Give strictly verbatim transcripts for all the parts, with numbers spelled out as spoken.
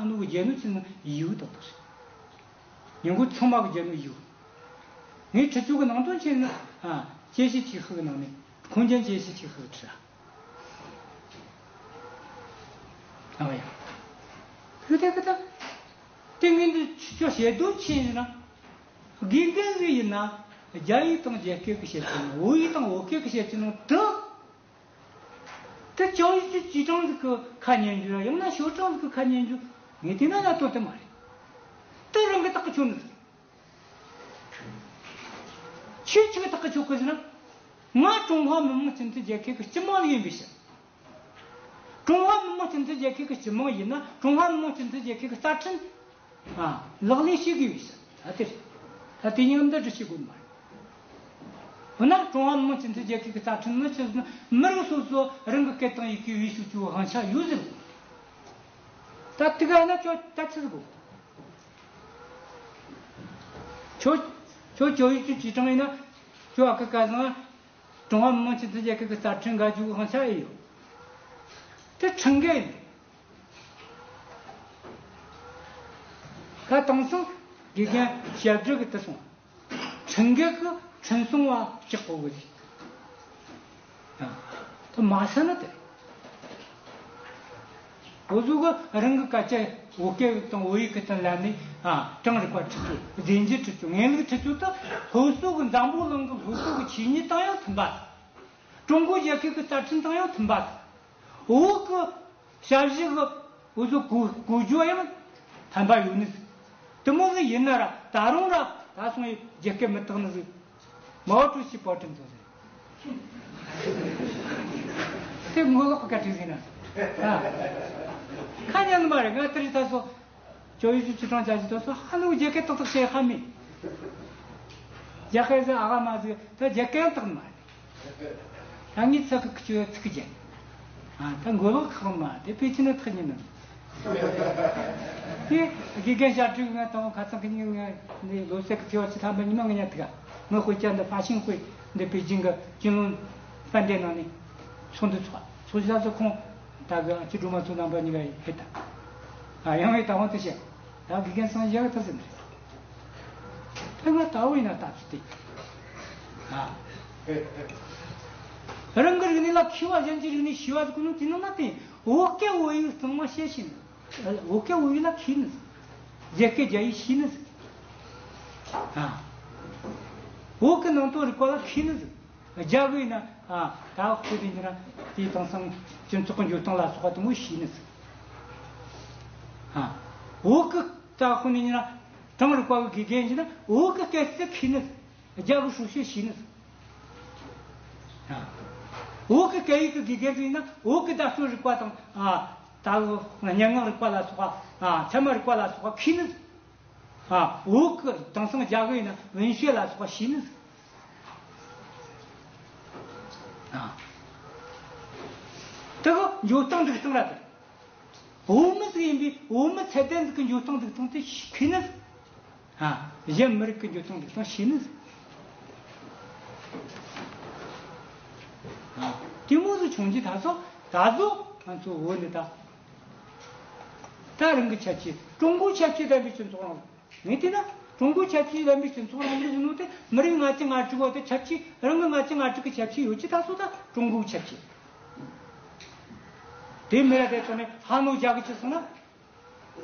ཨ་ནུ་གི་རྒྱལ་ནུ་ཆེ་ན་ཡིའུ་ཏག་ཏག་རེད། ཉིན་གུང་ཚང་མ་གི་རྒྱལ་ནུ་ཡིའུ། ངའི་ཁྲི་ཚོ་གི་ནང་དོན་ཆེ་ན་ཨ་ཅེ་ཤི་ཆིག་ཧི་གི་ནང་ནས་ཁོང་ཅན་ཅེ་ཤི་ཆིག་ཧི་གི་ཁྲི་ཨ་བ་ཡ། ཁུ་དེ་ཁུ་དེ་དེ་ངས་འདི་ཆུ་ཆོ་བྱེད་དོ་ཆེ་ན་དགེ་རྒན་ཟིག་ཡིན་ན་རྒྱ་ཡིག་དང་རྒྱ་སྐད་གི་བཤད་ཀྱི་ནོ། བོད་ཡིག་དང་བོད་སྐད་གི་བཤད་ཀྱི་ནོ་དུ། དེ་ཅའོ་ཡི་ཅུ་ཅི་ཀྲང་ཟིག་གི་ཁ་ཉན་རྒྱུ་ར་ཡང་ན་ཞའོ་ཀྲང་ཟིག་གི་ཁ་ཉན་རྒྱུ། ངས་དེ་ན་ན་དོན་དེ་མ་རེད། དེ་རང་གི་ཐག་གི་ཆོད་ནི་ཟིག་ཁྱོད་ཆི་གི་ཐག་གི་ཆོད་གི་ཟེར་ན། ང་ཀྲུང་ཧྭ་མི་དམངས་སྤྱི་མཐུན་རྒྱལ་ཁབ་ཀྱི་སྤྱི་དམངས་ཡིན་པའི་ཕྱིར། ཀྲུང་ཧྭ་མི་དམངས་སྤྱི་མཐུན་རྒྱལ་ཁབ་ཀྱི་སྤྱི་དམངས་ཡིན་ན་ཀྲུང་ཧྭ་མི་དམངས་སྤྱི་མཐུན་རྒྱལ་ཁབ་ཀྱི་རྩ་ཁྲིམས། ཨ། ལག་ལེན་བྱེད་དགོས་པའི་ཕྱིར། ད་དེ་རེད། ད་དེ་ཉིད་འདི་འདྲ་བྱེད་དགོས་མ་རེད། འོ་ན་ཀྲུང་ཧྭ་མི་དམངས་སྤྱི་མཐུན་རྒྱལ་ཁབ་ཀྱི་རྩ་ཁྲིམས་ནི་ཆི་ཟེར་ན་མི་རིགས་སོ་སོ་རང་གི་སྐད་དང་ཡི་གེ་བེད་སྤྱོད་བྱེད་དབང་ཆ་ཡོད་ཟེར། ད་དེ་ག་ན་ཁྱོད་ད་ཆི་ཟིག་གོ། ཁྱོད་ཁྱོད་ཁྱོད་ཡིག་ཆུ་ཅི་དྲང་ཡིན་ན་ཁྱོད་ཨ་ཁུ་སྐལ་བཟང་ཀྲུང་ཧྭ་མི་དམངས་སྤྱི་མཐུན་རྒྱལ་ཁབ་ཀྱི་རྩ་ཁྲིམས་འགལ་རྒྱུ་དབང་ཆ་ཨེ་ཡོད། དེ་ཁྲིམས་འགལ་ཡིན། ཁ་དེང་སང་དགེ་རྒན་ཞབས་འདྲི་གི་དེ་སོང་། ཁྲིམས་འགལ་གི་ཁྲིམས་སྲུང་བ་གཅིག་པོ་གི་རེད། ད་མ་ཟ་ན་དེ་རེད། འུ་ཚོ་གི་རང་གི་སྐད་ཆ་བོད་སྐད་དང་བོད་ཡིག་གི་སྟེང་ལ་ནི་ཨ་གྲངས་རིག་པ་ཁྲིད་རྒྱུ། རྫས་འགྱུར་ཁྲིད་རྒྱུ། དངོས་ལུགས་ཁྲིད་རྒྱུ་དེ་སློབ་གསོ་གི་འཛམ་བུ་གླིང་གི་སློབ་གསོ་གི་ཆོས་ཉིད་དང་ཡང་མཐུན་པ་དང་། ཀྲུང་གོ་རྒྱལ་ཁབ་ཀྱི་རྩ་ཁྲིམས་དང་ཡང་མཐུན་པ་དང་། བོད་ཀྱི་ཞབས་ཞུ་གི་འུ་ཚོ་གོ་གོ་རྒྱུ་ཡང་ཕན་པ་ཡོད་ནི་ཟིག་དེ་མོ་ཟིག་ཡིན་ན་ར་ད་རུང་ར་ད་སོང་ཡི་རྒྱ་སྐད་མི་དག་ནི་ཟིག་མའོ་ཀྲུའུ་ཞི་པོ་ཏྲིན་ཚོ་ཟིག་དེ་ངོ་ལོག་གི་བཀའ་ཁྲིད་ཟིག་ན་ཟིག་ཨ། ཁ་ཉན་ནི་མ་རེད། ང་དེ་རིང་ད་སོ་ཅོ་ཡི་ཅུ་ཅི་གྲངས་ཅ་ཅི་ད་སོ་ཧ་ནུ་རྒྱ་སྐད་ཏག་ཏག་བཤད་ཧ་མི། རྒྱ་སྐད་ཟིག་ཨ་ག་མ་ཟིག་ད་རྒྱ་སྐད་ཡང་དག་ནི་མ་རེད། ད་ངའི་ཚ་གི་ཁྱོད་ཚིག་གི་རྒྱན། ཨ་ད་མགོ་ལོག་ཁག་མ་དེ་པེ་ཅི་ནི་ཐག་ཉེ་ནི། དེ་དགེ་རྒན་ཞབས་ཕྲུག་ང་དང་ཁ་ཚང་གི་ཉིན་ང་ནི་ལོ་སེ་གི་ཚེ་བ་ཆི་ཐམ་པ་ཉི་མ་ང་ཉ་ཐི་ག་ང་དཔེ་ཆ་འདི་ཕ་ཤིང་དཔེ་འདི་པེ་ཅིང་གི་ཅིན་ལུང་ཧྥན་ཏེ་ནང་ནས་ཚོགས་འདུ་ཚོགས་ཚོགས་ཞག་སུ་ཁོང་ད་གི་ཨ་ཅི་སྒྲོལ་མ་ཚོ་རྣམ་པ་གཉིས་ཀ་ཡི་ཧེ་ད་ཨ་ཡང་ཡི་ད་ཧོན་དུ་བཤད། ད་དགེ་རྒན་སངས་རྒྱས་ཀྱི་ཐུགས་སེམས་རེད། ད་ང་ལྟ་བུ་ཡིན་ན་ལྟ་ཚུལ་དེ། ཨ། རང་གི་རིག་གནས་ལ་མཁས་པ་གཞན་གྱི་རིག་གནས་ཤེས་པ་ཟིག་གོ་ནོ་དེ་ནང་ན་དེ་བོད་སྐད་བོད་ཡིག་གཙང་མ་བཤད་ཤེས་ནི། བོད་སྐད་བོད་ཡིག་ལ་མཁས་ནི་ཟིག་རྒྱ་སྐད་རྒྱ་ཡིག་ཤེས་ནི་ཟིག་ཨ། བོད་ཀྱི་ནང་དོན་རིག་པ་ལ་མཁས་ནི་ཟིག་རྒྱ་གི་ཡིན་ན་ཨ་ད་ཁོ་དེ་འདྲ་དེ་དེང་སང་སྤྱི་ཚོགས་ཀྱི་འགྱུར་སྟངས་ལ་སོགས་པ་དེ་མོ་ཤེས་ནི་ཟིག་ཨ། བོད་ཀྱི་ད་ཁོ་ནི་ཡིན་ན་གྲངས་རིག་པ་གི་དགེ་རྒན་ཡིན་ན་བོད་ཀྱི་སྐད་ཚིག་མཁས་ནི་ཟིག་རྒྱ་གི་ཧྲུའུ་ཅི་ཤེས་ནི་ཟིག་ཨ། བོད་ཀྱི་སྐད་ཡིག་གི་དགེ་རྒན་ཟིག་ཡིན་ན་བོད་ཀྱི་བརྡ་སྤྲོད་རིག་པ་དང་ཨ་ད་སྙན་ངག་རིག་པ་ལ་སོགས་པ་ཨ་ཚད་མ་རིག་པ་ལ་སོགས་པ་མཁས་ནི་ཟིག་ཨ། བོད་ཀྱི་དེང་སང་རྒྱ་གི་ཡིན་ན་文学ལ་སོགས་པ་ཤེས་ནི་ཟིག་ཨ། དེ་གི་འགྱུར་སྟངས་འགྲིག་སྟངས་ར་དེ། བོད་མི་ཟིག་ཡིན་པས་བོད་མི་ཚད་ལྡན་ཟིག་གི་འགྱུར་སྟངས་འགྲིག་སྟངས་དེ་མཁས་ནི་ཟིག་ཨ། གཞན་མི་རིགས་ཀྱི་འགྱུར་སྟངས་འགྲིག་སྟངས་ཤེས་ནི་ཟིག་ཨ། དེ་མོ་ཟིག་བྱུང་རྗེས་ད་གཟོད་ད་གཟོད་ང་ཚོ་བོད་ནི་ད་ད་རང་གི་ཁྱད་ཆོས་ཀྲུང་གོའི་ཁྱད་ཆོས་ལྡན་པའི་སྤྱི་ཚོགས་རིང་ལུགས། ངས་བལྟས་ན་ཀྲུང་གོའི་ཁྱད་ཆོས་ལྡན་པའི་སྤྱི་ཚོགས་རིང་ལུགས་ཟེར་ནོ་དེ་མི་རིགས་ལྔ་བཅུ་ང་དྲུག་པོ་དེ་ཁྱད་ཆོས་རང་གི་ལྔ་བཅུ་ང་དྲུག་གི་ཁྱད་ཆོས་ཡོད་ཀྱི་ད་སོ་ད་ཀྲུང་གོའི་ཁྱད་ཆོས། དེ་མི་ར་དེ་ཚོ་ནས་ཧ་ནོ་རྒྱ་གི་ཅི་སོང་ན།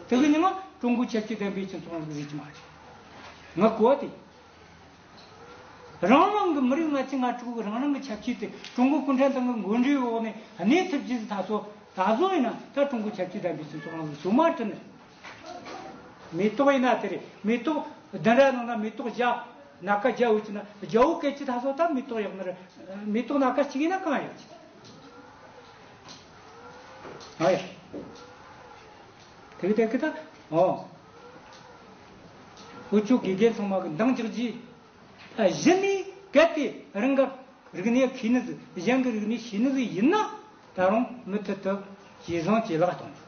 དེ་གི་ཉི་མ་ཀྲུང་གོའི་ཁྱད་ཆོས་ལྡན་པའི་སྤྱི་ཚོགས་རིང་ལུགས་ཟེར་གྱི་མ་རེད། ང་གོ་བ་དེ། རང་རང་གི་མི་རིགས་ལྔ་བཅུ་ང་དྲུག་གི་རང་རང་གི་ཁྱད་ཆོས་དེ་ཀྲུང་གོ་གུང་ཁྲན་ཏང་གི་འགོ་ཁྲིད་འོག་ནས་གནས་ཐུབ་རྒྱུ་ཟིག་ད་སོ་ད་གཟོད་ཡིན་ན་ད་ཀྲུང་གོའི་ཁྱད་ཆོས་ལྡན་པའི་སྤྱི་ཚོགས་རིང་ལུགས་སུ་མ་བསྐྲུན་ནས། མེ་ཏོག་ཡིན་ན་དེ་རེད། མེ་ཏོག་བདུན་ར་ནང་ན་མེ་ཏོག་བརྒྱ། སྣ་ཁ་བརྒྱ་ཡོད་ཀྱི་ན་བརྒྱ་བོ་སྐད་ཀྱི་ད་སོ་ད་མེ་ཏོག་ཡག་ནི་རེད། མེ་ཏོག་སྣ་ཁ་གཅིག་ཡིན་ན་གང་ཡོད་ཀྱི། ཨ་ཡ། དེ་གི་དེ་གི་ད་ཨོ། འུ་ཆོ་དགེ་རྒན་ཚང་མ་གི་འདང་རྒྱག་རྒྱུ། ཨ་གཞི་ནས་གལ་ཏེ་རང་གི་རིག་གནས་མཁས་ནི་ཟིག་གཞན་གི་རིག་གནས་ཤེས་ནི་ཟིག་ཡིན་ན་ད་རུང་མུ་མཐུད་དུ་ཇེ་བཟང་ཇེ་ལེགས་གཏོང་དགོས།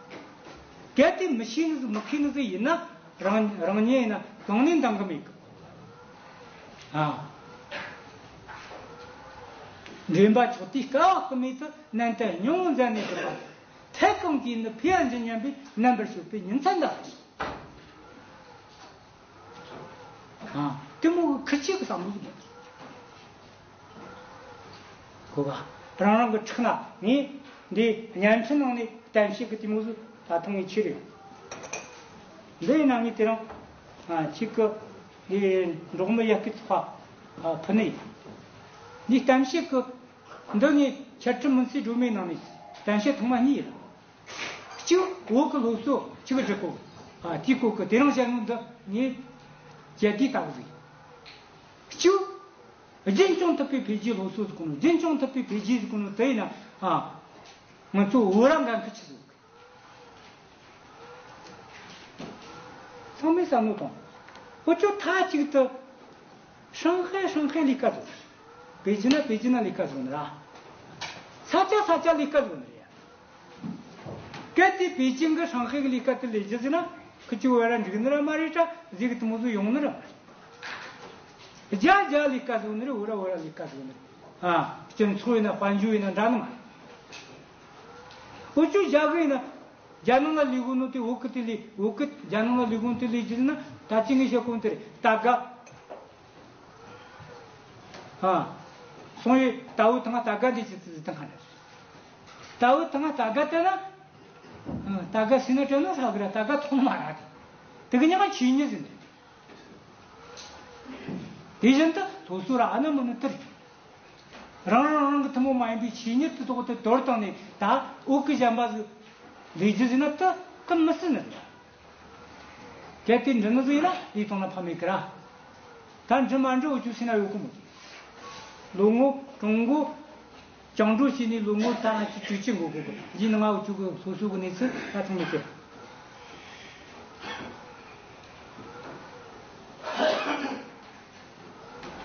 གལ་ཏེ་མི་ཤེས་ནི་ཟིག་མི་མཁས་ནི་ཟིག་ཡིན་ན་རང་རང་ཉིད་ཡིན་ན་གང་ནས་འདང་གི་མེད་གི། ཨ། འདྲེན་པ་མཆོག་དེས་དཀའ་བ་སྐུ་མེད་དུ་ནན་ཏན་སྙིང་པོ་མཛད་ནས་གྲུབ་པ། ཕེབས་གང་གིས་ནི་ཕེབས་ཡང་འཇིག་སྙམ་པའི་རྣམ་པར་ཤོག་པའི་ཉིན་མཚན་འདའ། ཨ། དེ་མོ་གི་ཁུ་ཆེ་གི་བསམ་བློ་ཟིག་མེད། གོ་ག། རང་རང་གི་ཕྲག་ན་ངས་འདི་བརྙན་འཕྲིན་ནང་ནས་གཏམ་བཤད་གི་དེ་མོ་ཟིག་ད་ཐང་ངས་ཁྱེར་ཡོང་། འདི་ཡིན་ན་ངས་དེ་རིང་ཨ་གཅིག་གི་འདི་འབྲོག་མི་ཡར་སྐུལ་ཚོགས་པ་ཨ་ཕུལ་ནི་ཡིན། འདི་གཏམ་བཤད་གི་འདི་ངས་འཆད་ཁྲིད་མུན་སེལ་སྒྲོན་མེའི་ནང་ནས་གཏམ་བཤད་ཐེངས་མ་གཉིས་ཡིན། གཅིག་བོད་ཀྱི་སློབ་གསོ་གཅིག་སྒྲིག་གོ། ཨ་དེའི་སྐོར་གྱི་དེ་རིང་བཤད་ནོ་འདི་ངས་རྒྱལ་དུས་ལྟ་བུ་ཟིག་ཡིན། གཅིག་རྒྱུན་སྐྱོང་ཐུབ་པའི་འཕེལ་རྒྱས་སློབ་གསོ་ཟེར་གོ་ནོ། རྒྱུན་སྐྱོང་ཐུབ་པའི་འཕེལ་རྒྱས་ཟེར་གོ་ནོ་དེ་ཡིན་ན། ཨ་ང་ཚོ་བོད་ར་འགན་ཁུར་ཆེ་ཟིག་ཡོད་གི། ཚང་མས་བསམ་བློ་གཏོང་། འུ་ཅོ་མཐའ་གཅིག་ཏུ་ཧྲང་ཧའེ་ཧྲང་ཧའེ་ལས་ཀ་བཟོ། པེ་ཅིན་ན་པེ་ཅིན་ན་ལས་ཀ་བཟོ་ནི་ར། ས་ཆ་ས་ཆ་ལས་ཀ་བཟོ་ནི་རེད། གལ་ཏེ་པེ་ཅིན་གི་ཧྲང་ཧའེ་གི་ལས་ཀ་དེ་ལས་རྒྱུ་ཟེར་ན། ཁི་ཆོ་བོད་ར་འགྲིག་ནི་ར་མ་རེད། ད་ཟིག་དེ་མོ་ཟིག་ཡོང་ནི་ར་མ་རེད། རྒྱ་རྒྱ་ལས་ཀ་བཟོ་ནི་རེད། བོད་ར་བོད་ར་ལས་ཀ་བཟོ་ནི་རེད། ཨ་སྤྱི་ཚོགས་ཡིན་ན་དཔལ་འབྱོར་ཡིན་ན་འདྲ་ནི་མ་རེད། འུ་ཅོ་རྒྱ་གི་ཡིན་ན། རྒྱ་ནང་ལ་ལས་གོ་ནོ་དེ་བོད་གི་དེ་ལས། བོད་གི་རྒྱ་ནང་ལ་ལས་གོ་ནོ་དེ་ལས་རྒྱུ་ན། ད་ཅི་ངས་བཤད་གོ་ནོ་དེ་རེད། ད་ག་ཨ། སོང་ཡོད། ད་བོད་ཐང་ད་ག་འདི་ཅི་ཙི་ཙི་ཐང་ཁ་ནས། ད་བོད་ཐང་ད་ག་ལྟ་ན། ཨ། ད་ག་སི་ན་དྲན་ན་ཧྲ་གི་ར། ད་ག་ཐོང་མ་ར་དེ། དེ་གི་ཉག་ཆོས་ཉིད་ཟིན་དེ། དེ་བཞིན་དུ་སློབ་གསོ་ར་ཨ་ན་མ་ན་དེར། རང་རང་རང་གི་ཐུན་མོང་མ་ཡིན་པའི་ཆོས་ཉིད་དུ་ཐོག་ཏུ་དོར་བཏང་ནས། ད་བོད་གི་གཞན་པ་ཟིག་ལས་རྒྱུ་ཟིན་ན་ད་ད་མི་སྲིད་ནི་རེད། གལ་ཏེ་འགྲིག་ནི་ཟིག་ཡིན་ན་ལས་བཏང་ན་ཕ་མེད་གི་ར། ད་འགྲིག་མ་འགྲིག་འུ་ཆོ་སེམས་ན་ཡོད་གི་མོ། ལོ་ངོ་ཀྲུང་གོ་བཅིངས་འགྲོལ་བྱས་ནས་ལོ་ངོ་ད་ང་ཚོ་བཅུ་གཅིག་འགོར་གི་གི། ཡིན་ན་ང་འུ་ཆོ་གི་སོ་སོ་གི་གནས་ཚུལ་ད་ཚང་མས་ཤེས།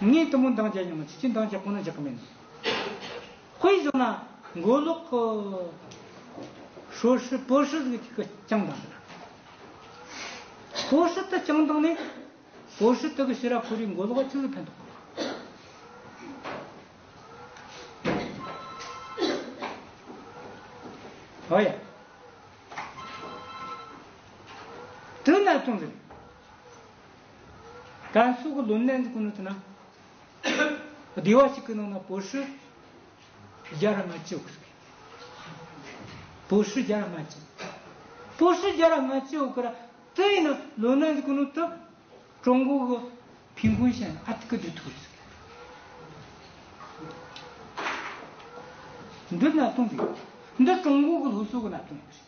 ངས་དེ་མོ་འདང་རྒྱག་མྱོང་། ཆི་ཆི་འདང་རྒྱག་གོ་ན་རྒྱག་གི་མེད་ནི། དཔེ་བཞག་ན་མགོ་ལོག་གི་ཧྲོ་ཧྲི་པོ་ཧྲི་ཟིག་གཅིག་གི་བཅིངས་བཏང་ཟེར། པོ་ཧྲི་དེ་བཅིངས་བཏང་ནས། པོ་ཧྲི་དེ་གི་ཕྱིར་ར་ཁོ་རའི་མགོ་ལོག་ཆི་ཟིག་ཕན་ཐོགས། ཨོ་ཡ། དེ་ན་ཐོང་ཟེར། ཀན་སུའུ་གི་ལོ་ན་ཟིག་གོ་ནོ་དེ་ན། སྡེ་བ་ཞིག་གི་ནང་ན་པོ་ཧྲི་བརྒྱ་ར་ལྔ་བཅུ་ཡོད་གི། པོ་ཧྲི་བརྒྱ་ར་ལྔ་བཅུ། པོ་ཧྲི་བརྒྱ་ར་ལྔ་བཅུ་ཡོད་གི་ར། དེ་ཡིན་ན་ལོ་ན་ཟིག་གོ་ནོ་དེ། ཀྲུང་གོ་གི་ཕིན་ཀུན་ཤན་ཨ་ཐི་ཀི་འདི་ཐུག་ཟིག། འདི་གནད་དོན་ཟིག། འདི་ཀྲུང་གོ་གི་སློབ་གསོ་གི་གནད་དོན་ཟིག།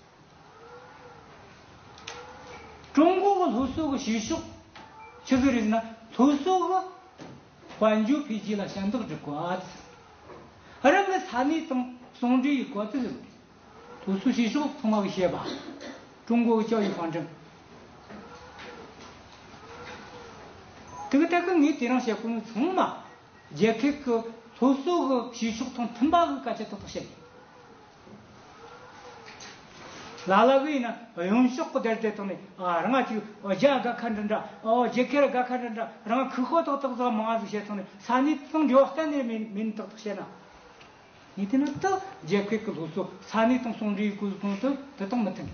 ཀྲུང་གོ་གི་སློབ་གསོ་གི་བྱེད་ཕྱོགས་ཆི་ཟིག་རེད་ཟེར་ན། སློབ་གསོ་གི་དཔལ་འབྱོར་འཕེལ་རྒྱས་ལ་ཞབས་འདེགས་སྒྲུབ་དགོས། རང་གི་ས་གནས་དང་ཟུང་འབྲེལ་ཡེད་དགོས་ཟེར་གི། སློབ་གསོའི་བྱེད་ཕྱོགས་ཚང་མ་གི་བཤད་པ། ཀྲུང་གོ་གི་教育方针། དེ་གི་ཐད་གི་ངས་དེ་རིང་བཤད་གོ་ནོ་ཚང་མ་རྒྱལ་ཁབ་གི་སློབ་གསོ་གི་བྱེད་ཕྱོགས་དང་མཐུན་པ་གི་སྐད་ཆ་ཏག་ཏག་བཤད་ཡིན། ལ་ལ་གི་ཡིན་ན་གཡོན་ཕྱོགས་གི་དེར་དེ་བཏང་ནས། ཨ། རང་ང་ཅིག་རྒྱ་དགའ་ཁ་འདྲ་འདྲ། ཨོ། རྒྱལ་ཁབ་ར་དགའ་ཁ་འདྲ་འདྲ། རང་ཁུ་ཁོ་ཏག་ཏག་ཟིག་མང་ཟིག་བཤད་བཏང་ནས། ས་གནས་དང་འབྲེལ་བ་གཏན་ནས་མེད། མེད་ནི་ཏག་ཏག་བཤད་ན། ངས་བལྟས་ན་ད་རྒྱལ་ཁབ་ཀྱི་སློབ་གསོ་ས་གནས་དང་ཟུང་འབྲེལ་ཡེད་དགོས་ཟེར་གོ་ནོ་དེ་དེ་དང་མི་མཐུན།